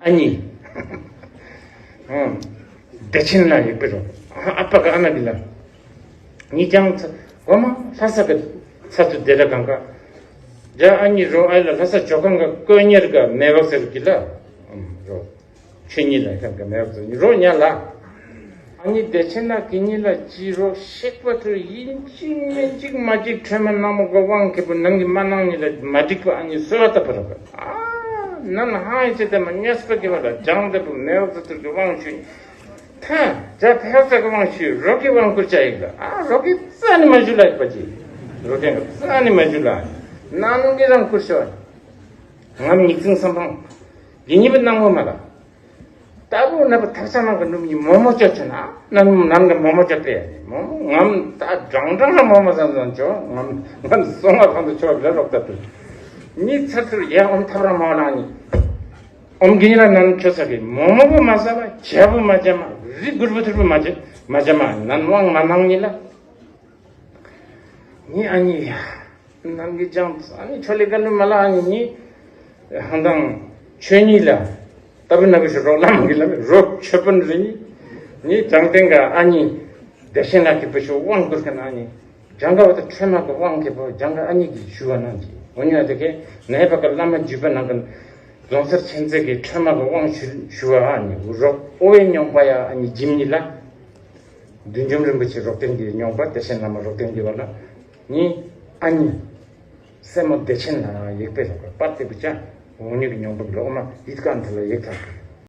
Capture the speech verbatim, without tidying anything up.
ཨ་ནི། ཨང་། བདེ་ཆེན་ལ་ཡོད་པའི་རོ། ཨ་ཨ་ཕ་ག་ཨ་ན་གི་ལ། ཉིད་ཀྱང་ཚ་གོ་མ་ལྷ་ས་གི་ཚ་ཚུ་བདེ་ར་གང་ག་རྒྱ་ཨ་ནི་རོ་ཨ་ལ་ལྷ་ས་ཇོ་ཁང་ག་ཀོ་ཉེར་ག་མེ་བག་ཟེར་གི་ལ། ཨམ་རོ། ཆོས་ཉིད་ལ་ཁམ་ག་མེ་བག་ཟེར་རོ་ཉ་ལ། ཨ་ནི་བདེ་ཆེན་ན་གི་ཉིད་ལ་ཅི་རོ་ཤེག་པ་ཐུ་ཡིན་ཅི་མིན་ཅིག་མ་ཅིག་ཁྲོས་མ་ནག་མོ་ག་དབང་ཁེ་པོ་ནང་གི་མ་ནང་ཉིད་ལ་མ་འགྲིག་པ་ཨ་ནི་གསོལ་བ་བཏབ་པ་རོ་ག་ཨ་ནན་ཧང་ཡི་ཚེ་དེ་མ་ཉེས་པ་གི་བ་ལ་ལྗང་དེ་པོ་མེ་བག་ཟེར་ཐུར་གི་དབང་ཞུ། ཐ། ཇ་ཕལ་ཙ་གི་དབང་ཞུས་རོགས་ཀྱི་དབང་བསྐུར་བྱ་ཡིག་ལ་ཨ་རོགས་ཀྱི་རྩ་ནི་མ་ཞུ་ལ་ཡིག་པ་ཅི། རོགས་ཀྱི་རྩ་ནི་མ་ཞུ་ལ། ནང་ནུ་གི་རང་བསྐུར་ཤོག་ངམ་ཉིག་ཙིང་བསམ་ཕང་། དགེ་ཉིད་པའི་སྣང་བ་མ་ལ། ལྟ་བུ་ན་བུ་ཐག་ཆ་ནང་གི་ནུབ་ཉི་མོ་མོ་ཅོ་ཆེ་ན་ནམ་ནམ་གི་མོ་མོ་ཅོ་པེ་མོ་མོ་ངམ་ད་འབྲང་འབྲང་ར་མོ་མོ་བཟང་བཟང་ཅོ་ངམ་ངམ་སོང་བ་ཕང་དུ་ཆོག་ལ་རོགས་ད་དུ། ཉི་ཚར་ཚུར་ཡ་ཨོམ་ཐབ་ར་མོ་ལང་ཉི། ཨོམ་གྱི་ཉི་ར་ནན་ཁྱོད་ས་གི་མོ་མོ་བུ་མ་ས་བ་ཇ་བུ་མ་ཇ་མ་རི་གུར་བུ་ཐུར་བུ་མ་ཇ་མ་ཇ་མ་ནན་དབང་མ་ནང་ཉི་ལ། ཉི་ཨ་ཉི་ཡ། ནན་གི་ཅང་ཨ་ཉི་ཆོ་ལེ་ག་ལུ་མ་ལ་ཨ་ཉི་ཉི། ཧང་དང་ཆོས་ཉི་ལ། ད་བུ་ན་བུ་ཤི་རོགས་ལམ་གི་ལ་རོགས་ཆོས་པན་རི་ཉི། ཉི་ཅང་ཏེང་ག་ཨ་ཉི། བདེ་ཆེན་ལ་གི་བུ་ཤི་དབང་བསྐུར་མཁན་ཨ་ཉི། ཇང་ག་བ་ད་ཁྲོས་མ་གི་དབང་གི་བུ་ཇང་ག་ཨ་ཉི་གི་ཞུ་བ་ནང་གི་འོ་ཉི་ཨ་དེ་གེ་ནའི་བ་ག་བླ་མ་བརྒྱུད་པ་ནང་གི་རྫོང་སར་ཆེན་ཚེ་གི་ཁྲོས་མ་གི་དབང་ཞུ་ཞུ་བ་ཨ་ཉི་རོགས་ཨོ་བའི་མྱོང་པ་ཡ་ཨ་ཉི་འཇིམ་ཉི་ལ། བདུད་འཇོམས་རིན་པོ་ཆེ་རོགས་དན་གྱི་མྱོང་པ་བདེ་ཆེན་བླ་མ་རོགས་དན་གྱི་བ་ལ། ཉི་ཨ་ཉི། སེ་མོ་བདེ་ཆེན་ལ་ཡིག་པའི་ལོག་པར་དེ་བུ་ཅ། འོ་ཉི་གི་མྱོང་པ་གི་ལོག་མ་ཡིད་ཀ་འཐི་ལ་ཡིག་ཐག